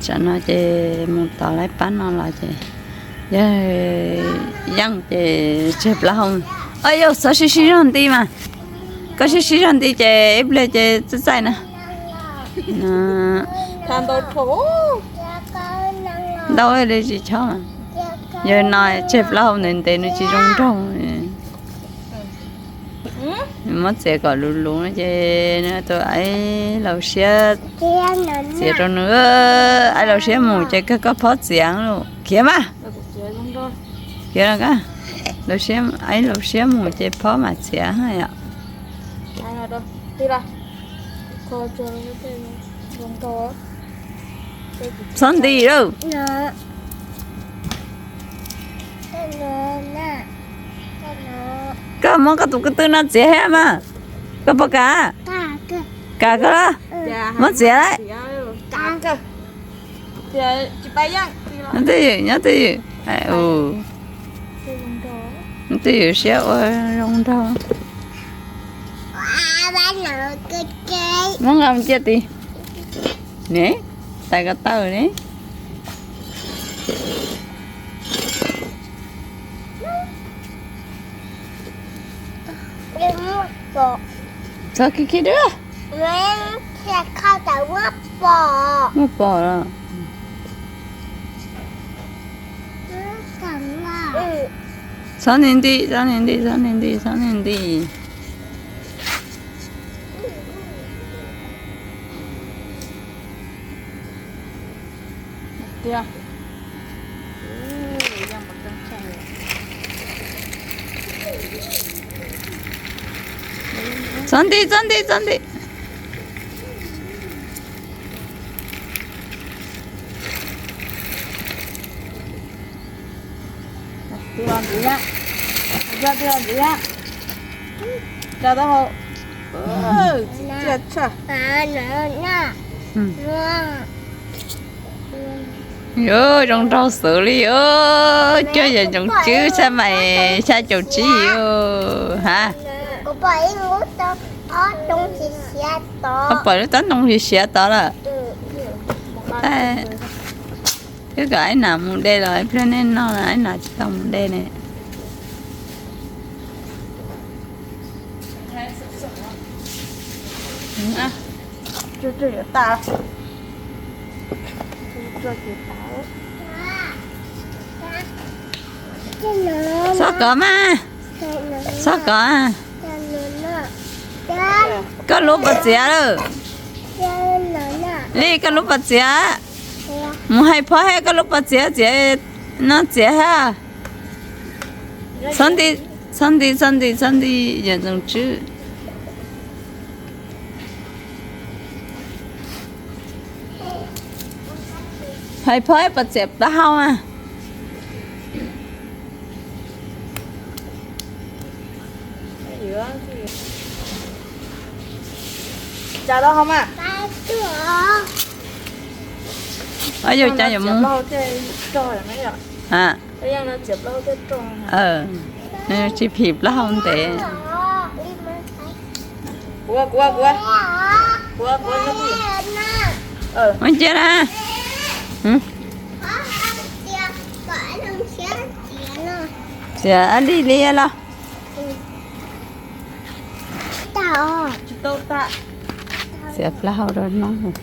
Tsam no ces mus tom lawv pab no los ces yog yeej ces tseg plaub hau. Au yau, txhob sib sib zog nti mas, koj sib sib zog nti ces ib pliag ces txaij txaij na. Ntau li tsis chob, yog no tseg plaub hau ntev ntev nws tsis zoo nraug. Muab txiav kom luv luv no ces nws tus aib laus siab txiav rau nws, aib laus siab mus ces kawg koj phob txiav lauj, khiav mas. Khiav, aib laus siab mus ces phob mas txiav yom. Txhob nti lawm. Koj muab koj tus ko tw no txiav thiab mas, koj puas kam? Kam koj los, muab txiav lawm. Nyob twj ywm, nyob twj ywm. Nyob twj ywm siab ua zoo nraug. Muab nqa mus cia tid ne, tais ko taw ne. Txhob khib khib dua. Muaj pom los. Txhob nti nti, txhob nti nti, txhob nti nti, txhob nti nti. Txhob nti, txhob nti, txhob nti. Tig los ntxiv na, tig los ntxiv na, tso taub hau. Yuav zoo nraug xwb li os, coj yam ntsoov tswb xab mais xya caum tsib os ha. Pom lub taub ntoo siav siav tod lawm. Twb kom Aib Nam mus de los ib pliag nej noj, Aib Nam tsis tau mus de ne. Txhob kov mas, txhob kov. Koj lub puas txiav lawm? Li koj lub puas txiav? Mus hais phov hais koj lub puas txiav, txiav no txiav ha. Txhob nti, txhob nti, txhob nti, yam ntsoov tswb. Hais phov puas txiav plaub hau a. Yog cas yuav mus? Tsis phim plaub hau ntev. Ua cia na. Txiav li li los. Txiav plaub hau rau noob.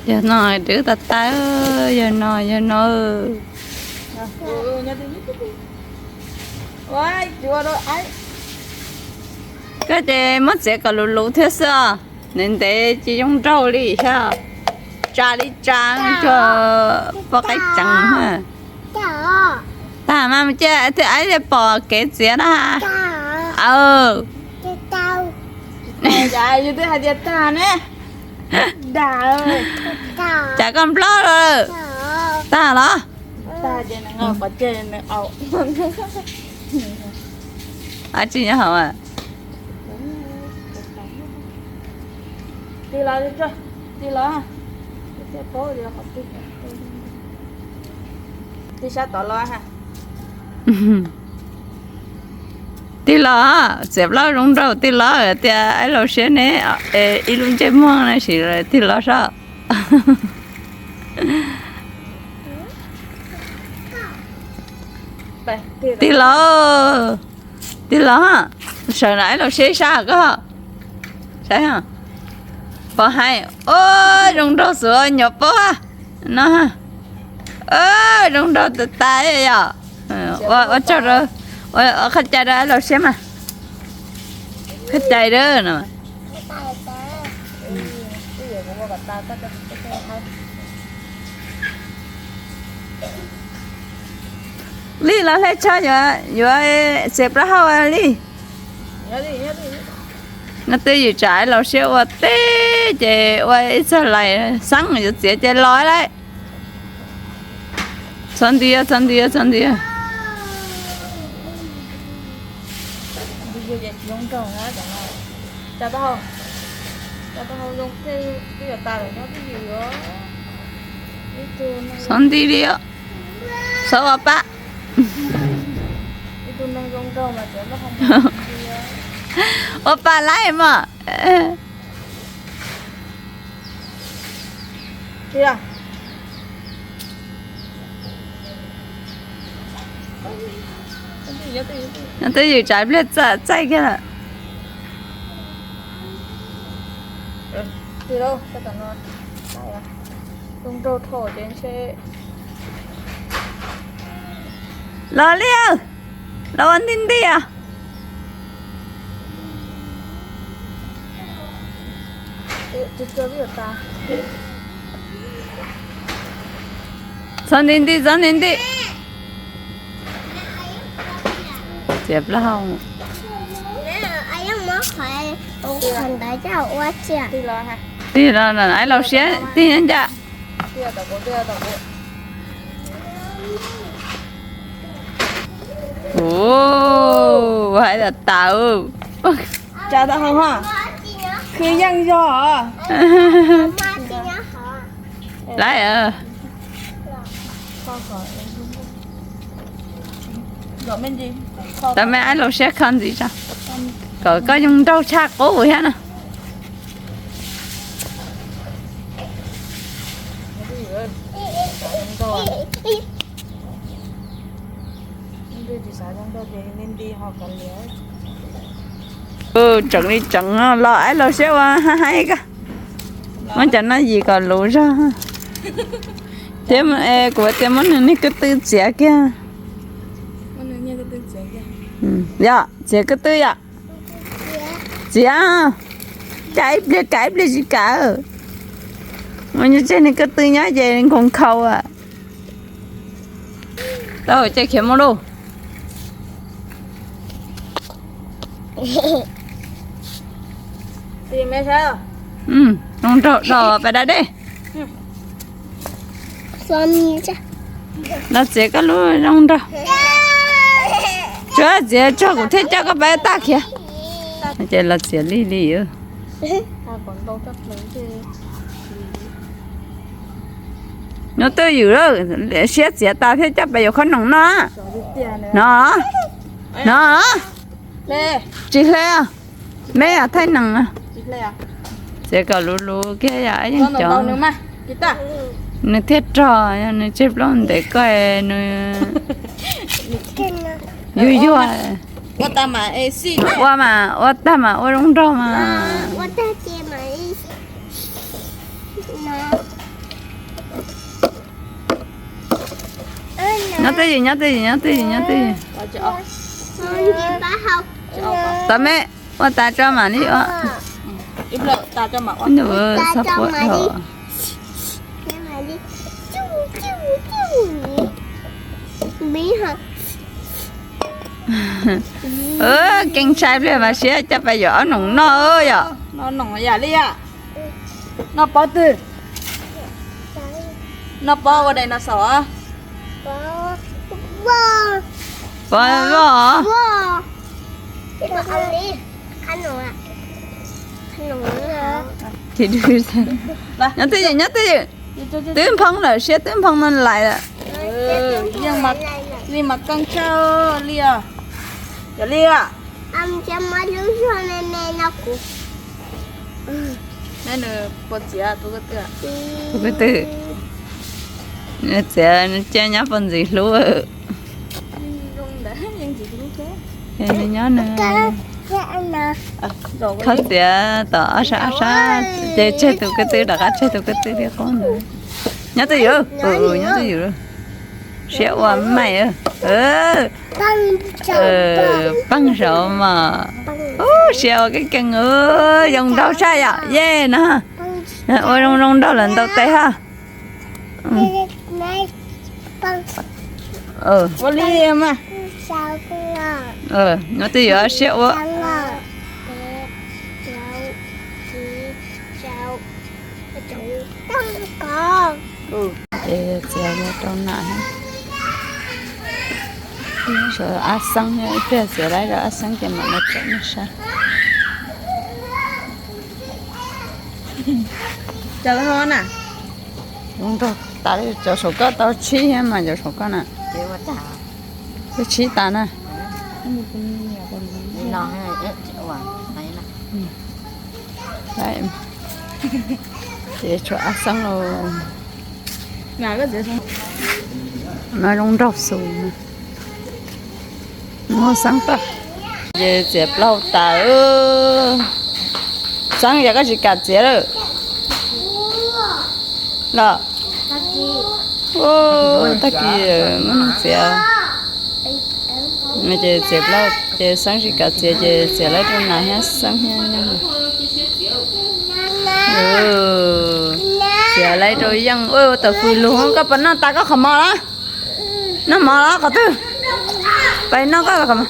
Yog no dwb tas tas, yog no, yog no. Koj ces muab txiav kom luv luv thiab xwb os, ntev ntev tsis zoo nraug li thiab. Tsa li tsa, tsuag poj qaib tsees. Tag mas mus cia thiaj pom kev txiav na. Aw, yus twb hais tias tag ne. Cas koj nplob lawm? Tag los? Ab tsi nyob hauv a. Tig los, tig los. Thiaj paub tias qhov twg. Tig los, txiav plaub zoo nraug tig los tias ib los siab ne, ib lub ntsej muag ne sis tig los soj. Tig los, tig los, sawv ib los siab ib sab koj. Saib, pov hais, o, zoo nraug xuv nyuam pob no, zoo nraug tas tas yom. Ua tsaug, ua qhov cai rau ib los siab mas, qhov cai rau no. Li los hle tso, yuav txiav plaub hau li. No twb ywm tsam ib los siab ua teb ces ua ib txog lais xeeb yuav txiav ces los lawm. Txhob nti, txhob nti, txhob nti. Txhob nti li, txhob ua pab. Ua pab laib mog. No twb ywm tsam ib pliag txaij kiag lawm. Los li, los ua nti nti os. Txhob nti nti, txhob nti nti. Txiav plaub hau. Tig los, ib los siab tig ncaj. Ua hais tias tas, khwv yeej yog. Lawm, tau me ib los siab kho ntxiv tso, kom koj zoo nraug tshaj qub thiab na. Tseem li tseem los ib los siab ua hais hais koj. Muab cov no yim kom luv zog. Thiab kuv tias muab nws niag ko tw txiav kiag. Yog txiav ko tw yom. Txiav, kav ib pliag kav ib pliag tsis kav. Ua nyob tseg niag ko tw nyob ces nkoos khaus. Tau ces khiav mus lauj. Zoo nraug dog pais da dej. Los txiav koj lub zoo nraug. Tsuav txiav tso kuv thiaj coj koj pab tag khiav. Ces los txiav li li. Nyob twj ywm, siab txiav tas thiaj coj pais yuav khob noom no. No, no, tsis hle. Me thaij nees, txiav kom luv luv kiag yom, yeej cov nws thiaj rog, nws tseg plaub ntev koj nws yuag yuag. Ua mas ua tag mas ua zoo nraug mas. Nyob twj ywm, nyob twj ywm, nyob twj ywm, nyob twj ywm. Tau me, ua tas tso mam li ua. Xab phuab dhau. Keej ntshai pliag mas siab coj pais yuav ob noom noj yom. Noj noom yam li yom. Noj pob twg? Noj pob ua dinosaur. Pob voj. Nyob twj ywm, nyob twj ywm. Twb nphoo lawm, siab twb nphoo no lais lawm. Yeej mas, li mas keej tshaj li os. Yog li os. Neb nws puas txiav tus ko tw? Tus ko tw? Txiav cia nyob puag ntxiv hlub. Nyob nws, kho txiav tom ob sab ob sab, ces tseg tus ko tw rov qab tseg tus ko tw li qub ntawd. Nyob twj ywm, nyob twj ywm. Siab ua maim. Paaj saud mas. Siab ua keej keej, yoo nraug tshaj yom, yej no. Ua zoo zoo nraug lawm ntau tes ha. Ua li mas. Nyob twj ywm siab ua. Ces txiav rau nam, ab xeeb, ib pliag txiav laib rau ab xeeb ces mam li tseem nej saib. Zoo nraug tas li, cov saum koj tau tsib thiab mas cov saum koj na. Twb tsib tas na. Ces tshuav ab xeeb lauj. No zoo nraug xus. Muab xeeb tag. Ces txiav plaub tas. Xeeb, yog koj tsis kam txiav lawm los? Tag kis muab txiav. Ces txiav plaub ces xeeb tsis kam txiav ces txiav laib rau nas thiab xeeb thiab yeej. Txiav laib rau yeej. Ua tawm fws lug, koj puas noj tas koj qhov mov los? Noj mov los qhov twg? Pais noj koj qhov mov.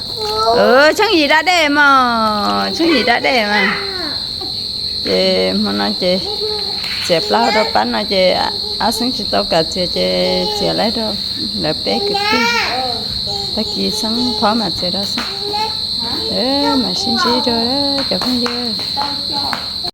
Tsheej yim da dej mog, tsheej yim da dej mas. Ces hmo no ces txiav plaub rau pab no ces ab xeeb tsis tau kam txiav ces txiav laib rau lawv peb kwv tij. Tag kis xeeb phob mas txiav rau xeeb. Mam sib ntsib rau cov phooj ywg.